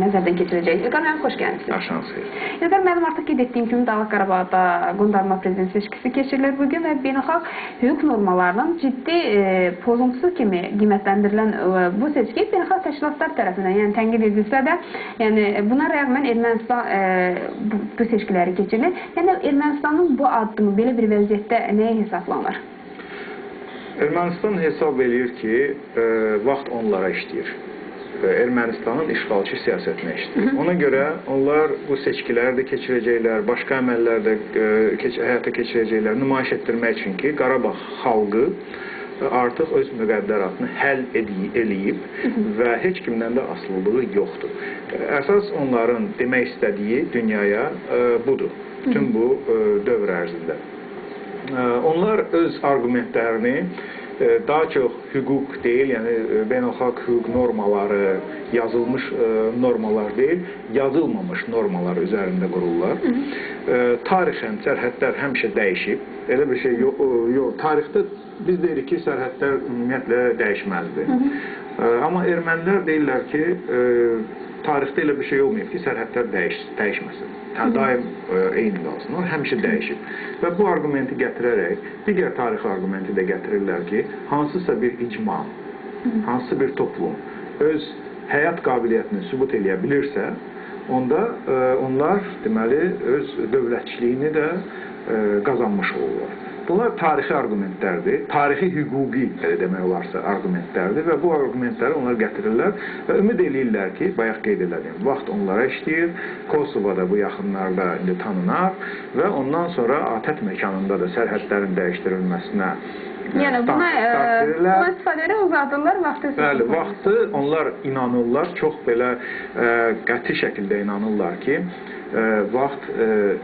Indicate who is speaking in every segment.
Speaker 1: Nəzərdən keçirəcəyik. İlqar müəllim, xoş gəlmisiniz.
Speaker 2: Axşamınız xeyir.
Speaker 1: İlqar müəllim, artıq qeyd etdiyim kimi Dağlıq Qarabağda qondarma prezident seçkisi keçirilir bugün və beynəlxalq hüquq normalarının ciddi pozuntusu kimi qiymətləndirilən bu seçki beynəlxalq təşkilatlar tərəfindən, yəni tənqid edilsə də, yəni buna rəğmən Ermənistan bu seçkiləri keçirilir. Yəni Ermənistanın bu addımı belə bir vəziyyətdə nəyə hesablanır?
Speaker 2: Ermənistan hesab eləyir ki, vaxt onlara işləyir. Ermənistanın işğalçı siyasətinə işləyir. Ona görə onlar bu seçkiləri də keçirəcəklər, başqa əməllər də həyata keçirəcəklər, nümayiş etdirmək üçün ki, Qarabağ xalqı artıq öz müqəddəratını həll eləyib və heç kimdən də asılılığı yoxdur. Əsas onların demək istədiyi dünyaya budur, bütün bu dövr ərzində. Onlar öz arqumentlərini daha çox hüquq deyil, yəni beynəlxalq hüquq normaları, yazılmış normalar deyil, yazılmamış normalar üzərində qururlar. Tarixən sərhədlər həmişə dəyişib. Elə bir şey yox, tarixdə biz deyirik ki, sərhədlər ümumiyyətlə dəyişməzdir. Amma ermənilər deyirlər ki, tarixdə elə bir şey olmayıb ki, sərhədlər dəyişməsin. Daim eyni qalsın. Onlar həmişə dəyişib. Və bu argumenti gətirərək, digər tarixi argumenti də gətirirlər ki, hansısa bir icma, hansısa bir toplum öz həyat qabiliyyətini sübut eləyə bilirsə, onda onlar deməli, öz dövlətçiliyini də qazanmış olurlar. Bunlar tarixi argumentlərdir, tarixi hüquqi belə demək olarsa argumentlərdir və bu argumentləri onlar gətirirlər və ümid eləyirlər ki, bayaq qeyd elədim, vaxt onlara işləyir, Kosovada bu yaxınlarda indi tanınar və ondan sonra ATƏT məkanında da sərhədlərin dəyişdirilməsinə
Speaker 1: yəni buna istifadə edərək uzadırlar vaxtı.
Speaker 2: Bəli, vaxtı onlar inanırlar, çox belə qəti şəkildə inanırlar ki, vaxt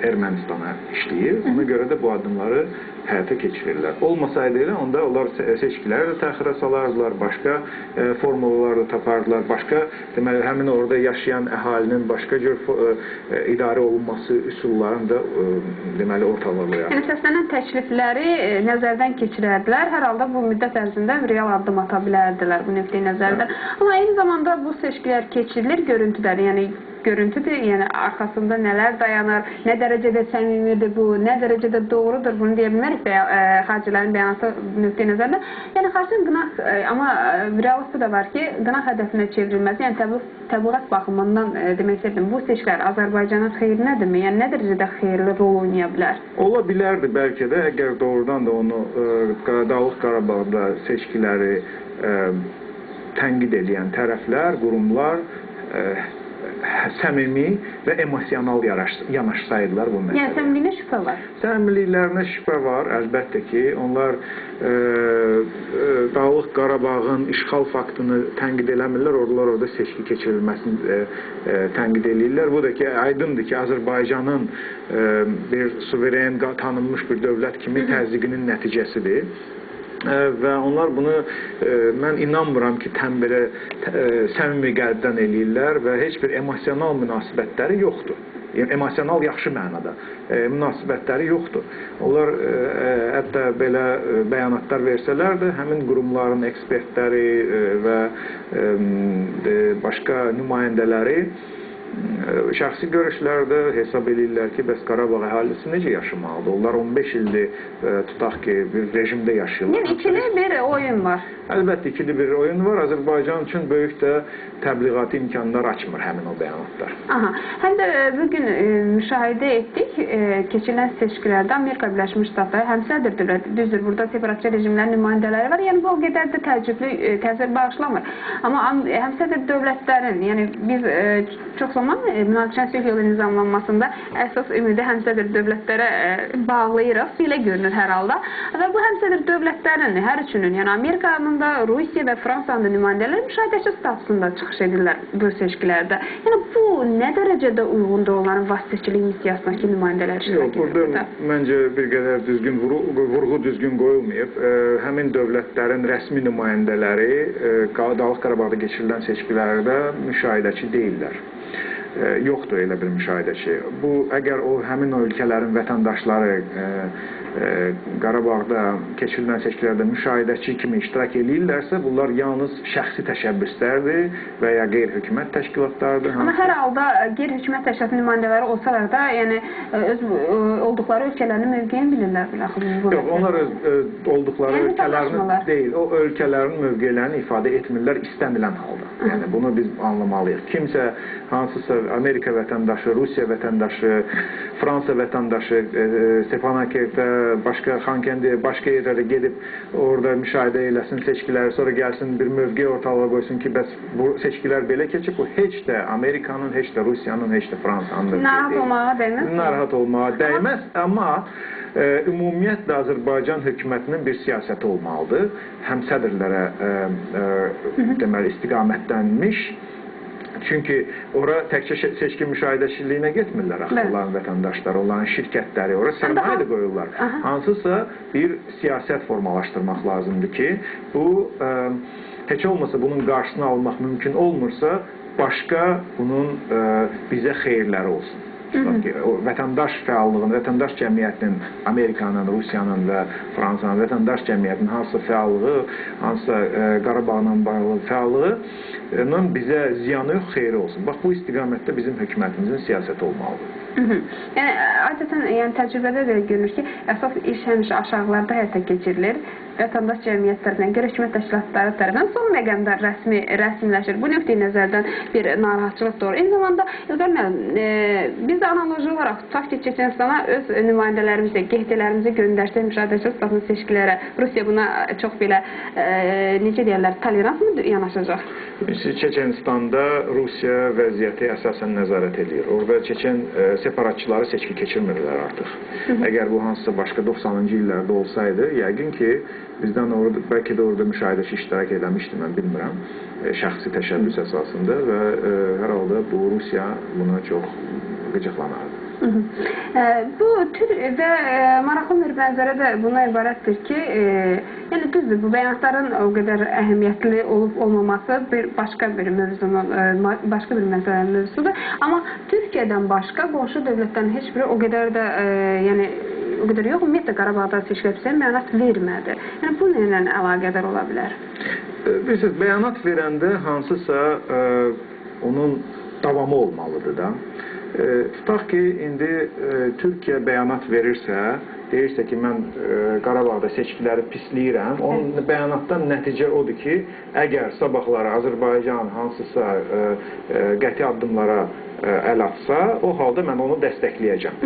Speaker 2: Ermənistana işləyir. Ona görə də bu addımları həyata keçirirlər. Olmasaydı elə, onda onlar seçkiləri də təxirə salardılar, başqa formulalar da tapardılar, başqa, deməli, həmin orada yaşayan əhalinin başqa cür idarə olunması üsullarını da deməli, ortalığa qoyardılar.
Speaker 1: Yəni, səslənən təklifləri nəzərdən keçirərdilər. Hər halda bu müddət ərzində real addım ata bilərdilər bu nöqteyi nəzərdən. Amma eyni zamanda bu seçkilər keçirilir görüntülər, yəni görüntüdür, yəni arxasında nələr dayanır, nə dərəcədə səmimidir bu, nə dərəcədə doğrudur, bunu deyə bilmərik xaricilərin bəyanatı nöqteyi nəzərdən. Yəni xaricinin qınaq, amma reallıqda da var ki, qınaq hədəfinə çevrilməsi, yəni təbliğat baxımından demək istəyirdim, bu seçkilər Azərbaycanın xeyrinədirmi? Yəni nə dərəcədə xeyirli rol oynaya bilər?
Speaker 2: Ola bilərdi bəlkə də, əgər doğrudan da onu Dağlıq Qarabağda seçkiləri tənqid eləyən tərəflər, qurumlar səmimi və emosional yanaşsaydılar bu məsələyə.
Speaker 1: Yəni, səmimiliyinə şübhə var?
Speaker 2: Səmimiliklərinə şübhə var, əlbəttə ki. Onlar Dağlıq Qarabağın işğal faktını tənqid eləmirlər, onlar orada seçki keçirilməsini tənqid eləyirlər. Bu da ki, aydındır ki, Azərbaycanın bir suveren, tanınmış bir dövlət kimi təzyiqinin nəticəsidir. Və onlar bunu, mən inanmıram ki, belə səmimi qəlbdən eləyirlər və heç bir emosional münasibətləri yoxdur. Emosional yaxşı mənada münasibətləri yoxdur. Onlar hətta belə bəyanatlar versələr də, həmin qurumların ekspertləri və başqa nümayəndələri şəxsi görüşlərdə hesab eləyirlər ki, bəs Qarabağ əhalisi necə yaşamalıdır? Onlar 15 ildir, tutaq ki, bir rejimdə yaşayırlar.
Speaker 1: Yəni, ikili bir oyun var.
Speaker 2: Əlbəttə, ikili bir oyun var. Azərbaycan üçün böyük də təbliğati imkanlar açmır həmin o bəyanatlar.
Speaker 1: Aha. Həm də bugün müşahidə etdik, keçirilən seçkilərdə Amerika Birləşmiş Ştatları həmsədr dövlət, düzdür, burada separatçı rejimlərin nümayəndələri var. Yəni, bu o qədər də təəccüblü təsir bağışlamır. Amma həmsədr dövlətlərin, yəni biz çox zaman münaqişənin sülh yolu nizamlanmasında əsas ümidi həmsədr dövlətlərə bağlayırıq, belə görünür hər halda. Və bu həmsədr dövlətlərin hər üçünün, yəni Amerikanın da, Rusiya və Fransanın da nümayəndələri müşahidəçi statusunda çıxış edirlər bu seçkilərdə. Yəni bu nə dərəcədə uyğundur onların vasitəçilik missiyasındakı nümayəndələr iştirak edir
Speaker 2: burada? Məncə bir qədər düzgün vurğu düzgün qoyulmayıb. Həmin dövlətlərin rəsmi nümayəndələri Dağlıq Qarabağda keçirilən seçkilərdə müşahidəçi deyillər. Yoxdur elə bir müşahidəçi. Bu, əgər o həmin o ölkələrin vətəndaşları Qarabağda keçirilən seçkilərdə müşahidəçi kimi iştirak eləyirlərsə, bunlar yalnız şəxsi təşəbbüslərdir və ya qeyri-hökumət təşkilatlarıdır.
Speaker 1: Amma hər halda qeyri-hökumət təşkilatı nümayəndələri olsalar da, yəni öz olduqları ölkələrinin mövqeyini bilirlər belə axı.
Speaker 2: Yox, onlar öz olduqları
Speaker 1: yəni,
Speaker 2: ölkələrini deyil, o ölkələrin mövqeylərini ifadə etmirlər istənilən halda. Yəni bunu biz anlamalıyıq. Kimsə hansısa Amerika vətəndaşı, Rusiya vətəndaşı, Fransa vətəndaşı, Stepanakert, başqa Xankəndi, başqa yerlərə gedib orada müşahidə eləsin seçkiləri, sonra gəlsin bir mövqe ortalığa qoysun ki, bəs bu seçkilər belə keçib, bu heç də Amerikanın, heç də Rusiyanın, heç də Fransanın
Speaker 1: narahat olmağa dəyməz.
Speaker 2: Narahat olmağa dəyməz, amma ümumiyyətlə Azərbaycan hökumətinin bir siyasəti olmalıdır. Həmsədrlərə deməli istiqamətlənmiş. Çünki ora təkcə seçki müşahidəçiliyinə getmirlər axı, onların vətəndaşları, onların şirkətləri, ora sərmayə də qoyurlar. Hansısa bir siyasət formalaşdırmaq lazımdır ki, bu heç olmasa bunun qarşısını almaq mümkün olmursa, başqa bunun bizə xeyirləri olsun. Ki, o vətəndaş fəallığının, vətəndaş cəmiyyətinin, Amerikanın, Rusiyanın və Fransanın vətəndaş cəmiyyətinin hansısa fəallığı, hansısa Qarabağla bağlı fəallığının bizə ziyanı yox, xeyri olsun. Bax, bu istiqamətdə bizim hökumətimizin siyasəti olmalıdır.
Speaker 1: Yəni, adətən, yəni, təcrübədə də görünür ki, əsas iş həmişə aşağılarda həyata keçirilir. Vətəndaş cəmiyyət tərəfindən, qeyri-hökumət təşkilatları tərəfindən son məqamda rəsmiləşir. Bu nöqteyi nəzərdən bir narahatçılıq doğurur. Eyni zamanda, İlqar müəllim, biz də analoji olaraq tutaq ki, Çeçenistana öz nümayəndələrimizi, qehdilərimizi göndərsək müşahidəçi statını seçkilərə, Rusiya buna çox belə, necə deyərlər, tolerans mı yanaşacaq?
Speaker 2: Çeçenistanda Rusiya vəziyyəti əsasən nəzarət eləyir. Orada Çeçen separatçıları seçki keçirmirlər artıq. Əgər bu hansısa başqa 90-cı illərdə olsaydı, yəqin ki, bizdən orada, bəlkə də orada müşahidəçi iştirak eləmişdi, mən bilmirəm, şəxsi təşəbbüs əsasında və hər halda bu Rusiya buna çox qıcıqlanardı.
Speaker 1: Bu tür və maraqlı bir mənzərə də buna ibarətdir ki, yəni düzdür, bu bəyanatların o qədər əhəmiyyətli olub olmaması bir başqa bir mövzunun, başqa bir məsələnin mövzusudur. Amma Türkiyədən başqa qonşu dövlətlərin heç biri o qədər də, yəni o qədər yox, ümumiyyətlə Qarabağda seçkilər bəyanat vermədi. Yəni bu nə ilə əlaqədar ola bilər?
Speaker 2: Bilirsiniz, bəyanat verəndə hansısa onun davamı olmalıdır da. Tutaq ki, indi Türkiyə bəyanat verirsə, deyirsə ki, mən Qarabağda seçkiləri pisləyirəm, onun bəyanatdan nəticə odur ki, əgər sabahları Azərbaycan hansısa qəti addımlara əl atsa, o halda mən onu dəstəkləyəcəm.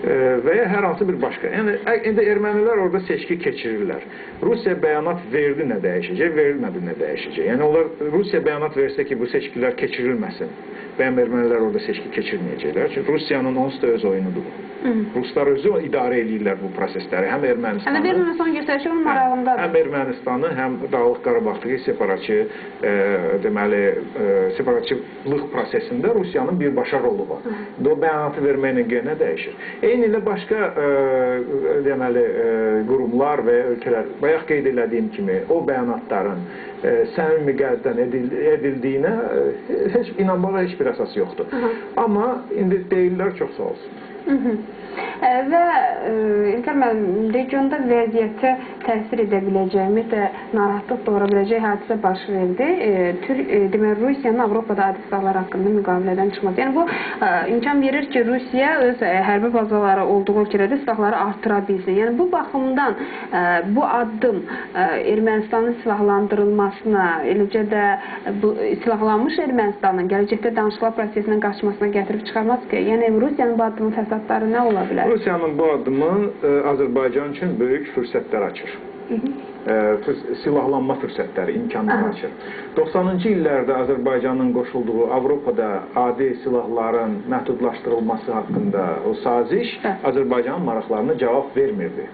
Speaker 2: Və ya hər hansı bir başqa. Yəni, indi ermənilər orada seçki keçirirlər. Rusiya bəyanat verdi nə dəyişəcək, verilmədi nə dəyişəcək. Yəni, onlar Rusiya bəyanat versə ki, bu seçkilər keçirilməsin, bəyəm ermənilər orada seçki keçirməyəcəklər. Çünki Rusiyanın onsuz da öz oyunudur bu. Ruslar özü idarə eləyirlər bu prosesləri. Həm Ermənistanı,
Speaker 1: həm də son göstərişi onun marağındadır.
Speaker 2: Həm Ermənistanı, həm Dağlıq Qarabağdakı separatçı, deməli, separatçılıq prosesində Rusiyanın birbaşa rolu var. O bəyanatı verməklə yenə dəyişir. Eyni ilə başqa deməli, qurumlar və ölkələr, bayaq qeyd elədiyim kimi, o bəyanatların səmimi qəlbdən edildiyinə heç inanmağa heç bir əsas yoxdur. Amma indi deyirlər, çox sağ olsun.
Speaker 1: Və İlqar müəllim, regionda vəziyyətə təsir edə biləcəyimi də narahatlıq doğura biləcək hadisə baş verdi. Deməli, Rusiyanın Avropada adi silahlar haqqında müqavilədən çıxması. Yəni, bu imkan verir ki, Rusiya öz hərbi bazaları olduğu ölkələrdə silahları artıra bilsin. Yəni, bu baxımdan bu addım Ermənistanın silahlandırılmasına, eləcə də bu, silahlanmış Ermənistanın gələcəkdə danışıqlar prosesindən qaçmasına gətirib çıxarmaz ki, yəni Rusiyanın bu addımın fəsadları nə ola bilər?
Speaker 2: Rusiyanın bu addımı Azərbaycan üçün böyük fürsətlər açır. Silahlanma fürsətləri, imkanları açır. 90-cı illərdə Azərbaycanın qoşulduğu Avropada adi silahların məhdudlaşdırılması haqqında o saziş Azərbaycanın maraqlarına cavab vermirdi.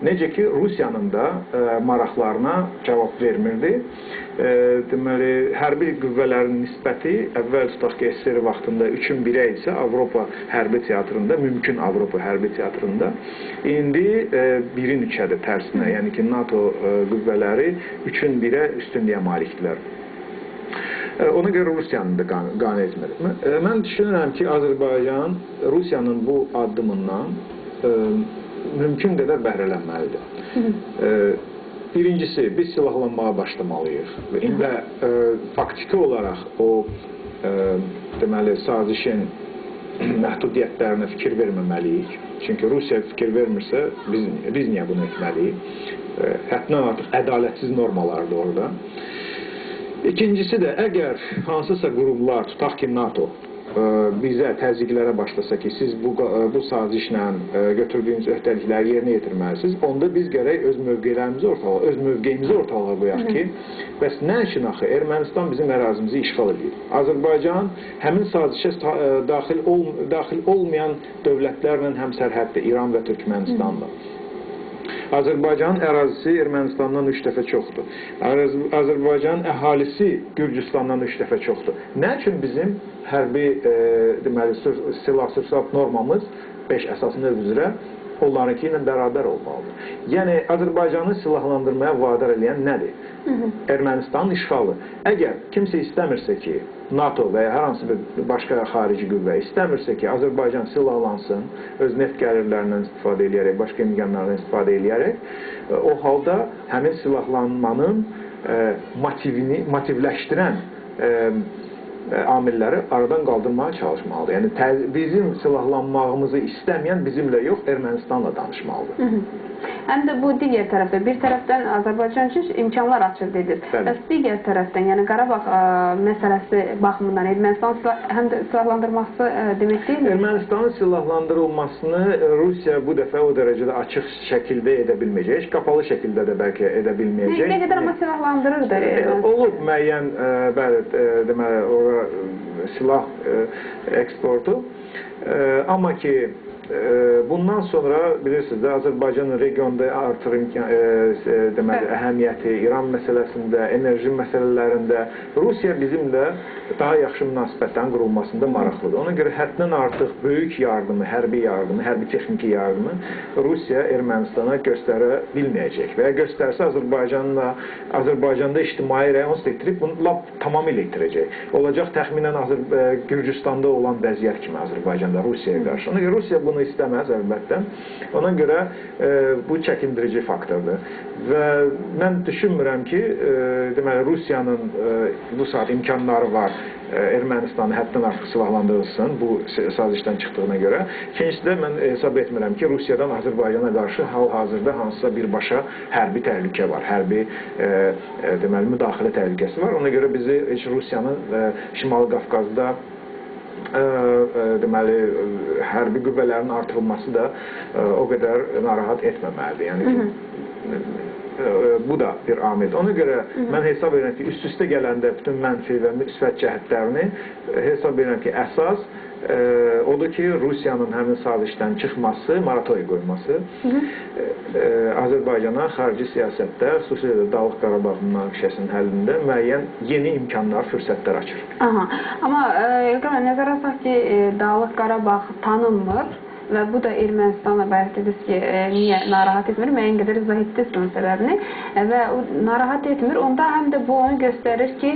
Speaker 2: Necə ki, Rusiyanın da maraqlarına cavab vermirdi. Deməli, hərbi qüvvələrin nisbəti əvvəl tutaq ki, SSR vaxtında 3-ün 1-ə idisə Avropa hərbi teatrında, mümkün Avropa hərbi teatrında, indi 1-in 3-ədir tərsinə, yəni ki, NATO qüvvələri 3-ün 1-ə üstünlüyə malikdirlər. Ona görə Rusiyanın da qane etmir. Mən düşünürəm ki, Azərbaycan Rusiyanın bu addımından mümkün qədər bəhrələnməlidir. Birincisi, biz silahlanmağa başlamalıyıq. Və faktiki olaraq o deməli, sazişin məhdudiyyətlərinə fikir verməməliyik. Çünki Rusiya fikir vermirsə, biz niyə bunu etməliyik? Həddindən artıq ədalətsiz normalardır orada. İkincisi də, əgər hansısa qurumlar, tutaq ki, NATO, bizə təzyiqlərə başlasa ki, siz bu sazişlə götürdüyünüz öhdəlikləri yerinə yetirməlisiniz, onda biz gərək öz mövqelərimizi ortalığa, öz mövqeyimizi ortalığa qoyaq ki, bəs nə üçün axı Ermənistan bizim ərazimizi işğal edir? Azərbaycan həmin sazişə daxil olmayan dövlətlərlə həmsərhəddir, İran və Türkmənistanla. Azərbaycanın ərazisi Ermənistandan 3 dəfə çoxdur. Azərbaycanın əhalisi Gürcüstandan 3 dəfə çoxdur. Nə üçün bizim hərbi deməli, silah-sursat normamız 5 əsas növ üzrə onlarınki ilə bərabər olmalıdır? Yəni, Azərbaycanı silahlandırmaya vadar eləyən nədir? Ermənistanın işğalı. Əgər kimsə istəmirsə ki, NATO və ya hər hansı bir başqa xarici qüvvə istəmirsə ki, Azərbaycan silahlansın, öz neft gəlirlərindən istifadə eləyərək, başqa imkanlardan istifadə eləyərək, o halda həmin silahlanmanın motivləşdirən amilləri aradan qaldırmağa çalışmalıdır. Yəni, bizim silahlanmağımızı istəməyən bizimlə yox, Ermənistanla danışmalıdır.
Speaker 1: Həm də bu digər tərəfdə, bir tərəfdən Azərbaycan üçün imkanlar açır dediniz. Bəs digər tərəfdən, yəni Qarabağ məsələsi baxımından Ermənistan həm də silahlandırması demək deyilmi?
Speaker 2: Ermənistanın silahlandırılmasını Rusiya bu dəfə o dərəcədə açıq şəkildə edə bilməyəcək, heç qapalı şəkildə də bəlkə edə bilməyəcək.
Speaker 1: Nə qədər amma silahlandırırdı?
Speaker 2: Olub müəyyən, bəli, deməli, ora silah eksportu. Amma ki, bundan sonra bilirsiniz də, Azərbaycanın regionda artır deməli, əhəmiyyəti, İran məsələsində, enerji məsələlərində Rusiya bizimlə daha yaxşı münasibətlərin qurulmasında maraqlıdır. Ona görə həddindən artıq böyük yardımı, hərbi yardımı, hərbi texniki yardımı Rusiya Ermənistana göstərə bilməyəcək və ya göstərsə Azərbaycanda ictimai rəy onsuz da itirib, bunu lap tamamilə itirəcək. Olacaq təxminən Gürcüstanda olan vəziyyət kimi Azərbaycanda Rusiyaya qarşı. Ona görə Rusiya bunu istəməz əlbəttə. Ona görə bu çəkindirici faktordur. Və mən düşünmürəm ki, deməli, Rusiyanın bu saat imkanları var Ermənistanı həddən artıq silahlandırılsın bu sazişdən çıxdığına görə. İkincisi də mən hesab etmirəm ki, Rusiyadan Azərbaycana qarşı hal-hazırda hansısa birbaşa hərbi təhlükə var, hərbi deməli, müdaxilə təhlükəsi var. Ona görə bizi heç Rusiyanın Şimali Qafqazda deməli, hərbi qüvvələrin artırılması da o qədər narahat etməməlidir. Yəni ki, bu da bir amildir. Ona görə mən hesab edirəm ki, üst-üstə gələndə bütün mənfi və müsbət cəhətlərini hesab edirəm ki, əsas odur ki, Rusiyanın həmin sazişdən çıxması, moratoriy qoyması Azərbaycana xarici siyasətdə, xüsusilə də Dağlıq Qarabağ münaqişəsinin həllində müəyyən yeni imkanlar, fürsətlər açır.
Speaker 1: Aha. Amma İlqar bəy, nəzərə alsaq ki, Dağlıq Qarabağ tanınmır və bu da Ermənistanla bayaq dediniz ki, niyə narahat etmir, müəyyən qədər izah etdiniz bunun səbəbini və o narahat etmir. Onda həm də bu onu göstərir ki,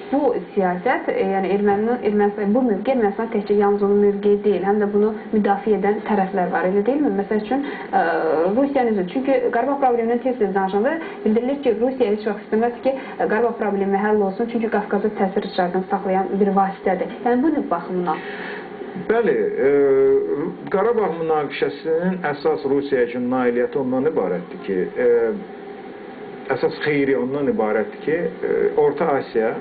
Speaker 1: bu siyasət, yəni Ermənistan, bu mövqe Ermənistan təkcə yalnız onun mövqeyi deyil, həm də bunu müdafiə edən tərəflər var, elə deyilmi? Məsəl üçün, Rusiyanın özü, çünki Qarabağ problemindən tez-tez danışanda bildirilir ki, Rusiya heç vaxt istəməz ki, Qarabağ problemi həll olsun, çünki Qafqazda təsir ricazını saxlayan bir vasitədir. Yəni, bu növ baxımından.
Speaker 2: Bəli, Qarabağ münaqişəsinin əsas Rusiya üçün nailiyyəti ondan ibarətdir ki, əsas xeyri ondan ibarətdir ki, Orta Asiya,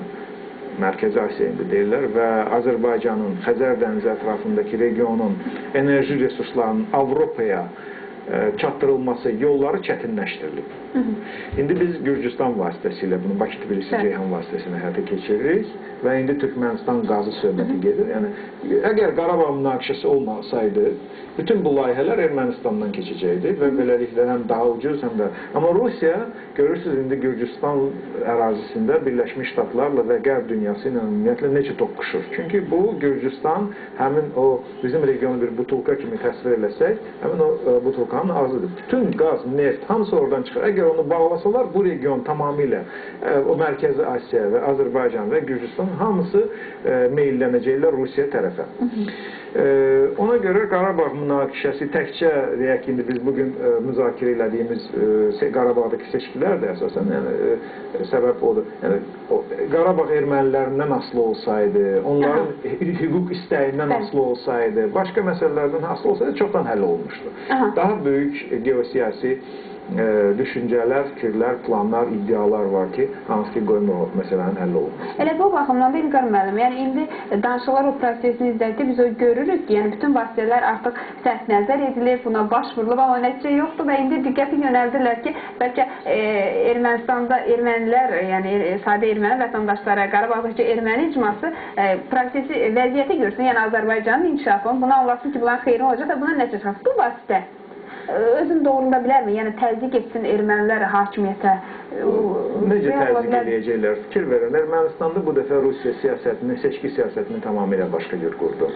Speaker 2: Mərkəzi Asiya indi deyirlər və Azərbaycanın, Xəzər dənizi ətrafındakı regionun enerji resurslarının Avropaya çatdırılması yolları çətinləşdirilib. İndi biz Gürcüstan vasitəsilə bunu Bakı-Tbilisi-Ceyhan vasitəsilə həyata keçiririk və indi Türkmənistan qazı söhbəti gedir. Yəni, əgər Qarabağ münaqişəsi olmasaydı, bütün bu layihələr Ermənistandan keçəcəkdi və beləliklə həm daha ucuz, həm də... Amma Rusiya, görürsünüz, indi Gürcüstan ərazisində Birləşmiş Ştatlarla və Qərb dünyası ilə ümumiyyətlə necə toqquşur. Çünki bu, Gürcüstan həmin o bizim regionu bir butulka kimi təsvir eləsək, həmin o butulkanın ağzıdır. Bütün qaz, neft, hamısı oradan çıxır. Əgər Əgər onu bağlasalar, bu region tamamilə o Mərkəzi Asiya və Azərbaycan və Gürcüstan hamısı meyllənəcəklər Rusiya tərəfə. Ona görə Qarabağ münaqişəsi təkcə, deyək ki, indi biz bugün müzakirə elədiyimiz Qarabağdakı seçkilər də əsasən, yəni, səbəb odur. Yəni, Qarabağ ermənilərindən asılı olsaydı, onların hüquq istəyindən asılı olsaydı, başqa məsələlərdən asılı olsaydı, çoxdan həll olmuşdu. Daha böyük geosiyasi düşüncələr, fikirlər, planlar, iddialar var ki, hansı ki qoymur o məsələnin həll olunması.
Speaker 1: Elə bu baxımdan da İlqar müəllim, yəni indi danışıqlar o prosesini izlədikdə biz o görürük ki, yəni bütün vasitələr artıq sərf nəzər edilir, buna baş vurulub, amma nəticə yoxdur və indi diqqəti yönəldirlər ki, bəlkə Ermənistanda ermənilər, yəni sadə erməni vətəndaşları, Qarabağdakı erməni icması prosesi, vəziyyəti görsün, yəni Azərbaycanın inkişafını, bunu anlasın ki, bunların xeyri olacaq və buna nəticə çıxacaq. Bu vasitə özünü doğrulda bilərmi? Yəni təzyiq etsin ermənilər hakimiyyətə?
Speaker 2: Necə təzyiq eləyəcəklər? Fikir verin, Ermənistanda bu dəfə Rusiya siyasətini, seçki siyasətini tamamilə başqa cür qurdu.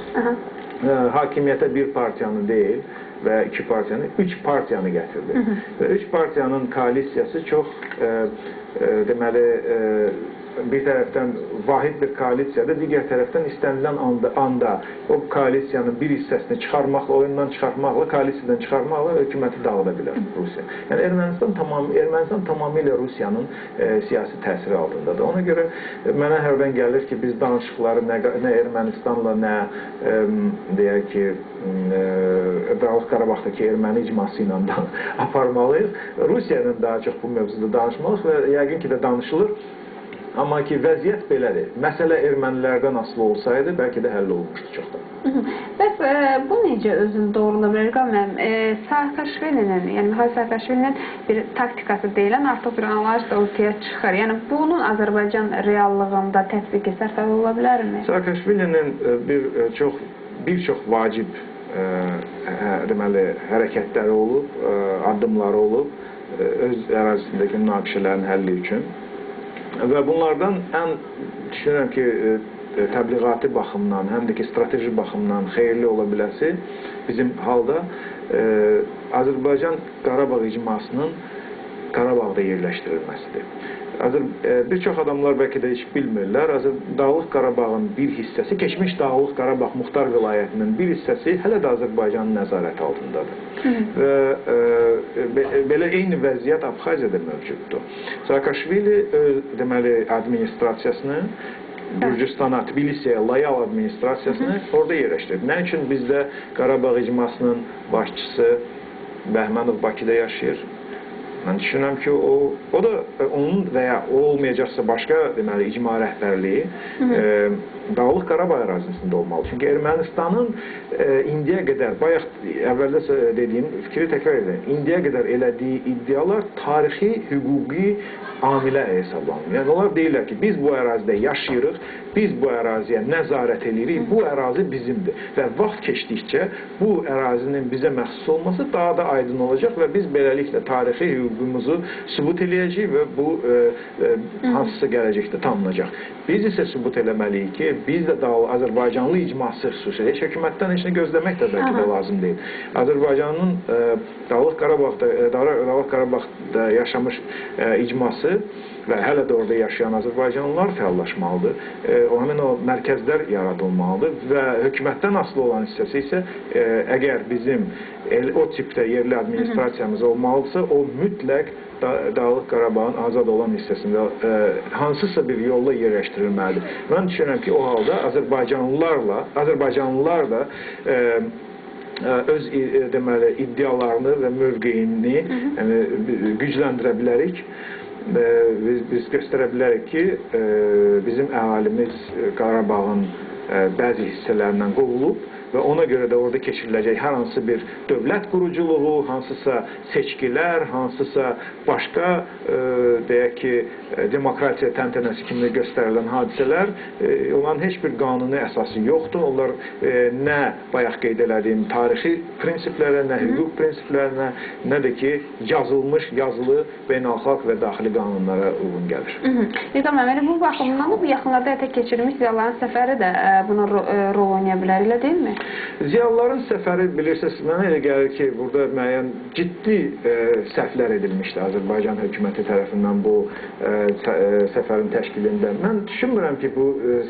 Speaker 2: Hakimiyyətə bir partiyanı deyil və iki partiyanı, üç partiyanı gətirdi. Və üç partiyanın koalisiyası çox, deməli, bir tərəfdən vahid bir koalisiyadır, digər tərəfdən istənilən anda o koalisiyanın bir hissəsini çıxarmaqla, oyundan çıxartmaqla, koalisiyadan çıxarmaqla hökuməti dağıda bilər Rusiya. Yəni Ermənistan tamamilə Rusiyanın siyasi təsiri altındadır. Ona görə mənə hərdən gəlir ki, biz danışıqları nə Ermənistanla, nə deyək ki, Dağlıq Qarabağdakı erməni icması ilə aparmalıyıq. Rusiya ilə daha çox bu mövzuda danışmalıyıq və yəqin ki də danışılır. Amma ki, vəziyyət belədir. Məsələ ermənilərdən asılı olsaydı, bəlkə də həll olmuşdu çoxdan.
Speaker 1: Bəs bu necə özünü doğrula bilər? Müəllim, Saakaşvilinin, yəni Mixail Saakaşvilinin bir taktikası deyilən artıq bir anlayış da ortaya çıxır. Yəni bunun Azərbaycan reallığında tətbiqi sərfəli ola bilərmi?
Speaker 2: Saakaşvilinin bir çox vacib deməli, hərəkətləri olub, addımları olub öz ərazisindəki münaqişələrin həlli üçün. Və bunlardan ən düşünürəm ki, təbliğati baxımdan, həm də ki, strateji baxımdan xeyirli ola biləsi bizim halda Azərbaycan Qarabağ icmasının Qarabağda yerləşdirilməsidir. Bir çox adamlar bəlkə də heç bilmirlər, Dağlıq Qarabağın bir hissəsi, keçmiş Dağlıq Qarabağ Muxtar Vilayətinin bir hissəsi hələ də Azərbaycanın nəzarəti altındadır. Və belə eyni vəziyyət Abxaziyada mövcuddur. Saakaşvili deməli, administrasiyasını Gürcüstana, Tbilisiyə loyal administrasiyasını orada yerləşdirib. Nə üçün bizdə Qarabağ icmasının başçısı Bəhmənov Bakıda yaşayır? Mən düşünürəm ki, o da onun və ya o olmayacaqsa başqa deməli, icma rəhbərliyi Dağlıq Qarabağ ərazisində olmalı. Çünki Ermənistanın indiyə qədər, bayaq əvvəldə dediyim fikri təkrar edirəm, indiyə qədər elədiyi iddialar tarixi, hüquqi amilə hesablanır. Yəni, onlar deyirlər ki, biz bu ərazidə yaşayırıq, biz bu əraziyə nəzarət eləyirik, bu ərazi bizimdir. Və vaxt keçdikcə bu ərazinin bizə məxsus olması daha da aydın olacaq və biz beləliklə tarixi hüququmuzu sübut eləyəcəyik və bu hansısa gələcəkdə tanınacaq. Biz isə sübut eləməliyik ki, biz də Azərbaycanlı icması xüsusilə, heç hökumətdən heç nə gözləmək də bəlkə də lazım deyil. Azərbaycanın Dağlıq Qarabağda yaşamış icması və hələ də orada yaşayan Azərbaycanlılar fəallaşmalıdır. Həmin o mərkəzlər yaradılmalıdır və hökumətdən asılı olan hissəsi isə əgər bizim o tipdə yerli administrasiyamız olmalıdırsa, o mütləq Dağlıq Qarabağın azad olan hissəsində hansısa bir yolla yerləşdirilməlidir. Mən düşünürəm ki, o halda Azərbaycanlılar da öz deməli, iddialarını və mövqeyini yəni, gücləndirə bilərik. Biz göstərə bilərik ki, bizim əhalimiz Qarabağın bəzi hissələrindən qovulub və ona görə də orada keçiriləcək hər hansı bir dövlət quruculuğu, hansısa seçkilər, hansısa başqa, deyək ki, demokratiya təntənəsi kimi göstərilən hadisələr, onların heç bir qanuni əsası yoxdur. Onlar nə bayaq qeyd elədiyim tarixi prinsiplərə, nə hüquq prinsiplərinə, nə də ki, yazılmış, yazılı beynəlxalq və daxili qanunlara uyğun gəlir.
Speaker 1: İlqar müəllim, bu baxımdan da bu yaxınlarda həyata keçirilmiş ziyalıların səfəri də buna rol oynaya bilər, elə deyilmi?
Speaker 2: Ziyalıların səfəri bilirsiniz, mənə elə gəlir ki, burada müəyyən ciddi səhvlər edilmişdi Azərbaycan hökuməti tərəfindən bu səfərin təşkilində. Mən düşünmürəm ki, bu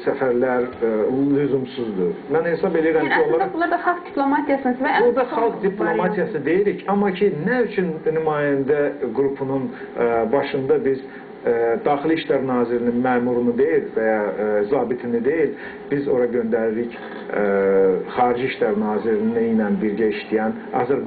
Speaker 2: səfərlər lüzumsuzdur. Mən hesab edirəm
Speaker 1: Yəni
Speaker 2: ki,
Speaker 1: əslində
Speaker 2: onlara
Speaker 1: bunlar da xalq diplomatiyasının və ən
Speaker 2: Burada
Speaker 1: son
Speaker 2: xalq diplomatiyası deyirik, amma ki, nə üçün nümayəndə qrupunun başında biz Daxili İşlər Nazirinin məmurunu deyil və ya zabitini deyil, biz ora göndəririk Xarici İşlər Nazirliyi ilə birgə işləyən Azərbaycan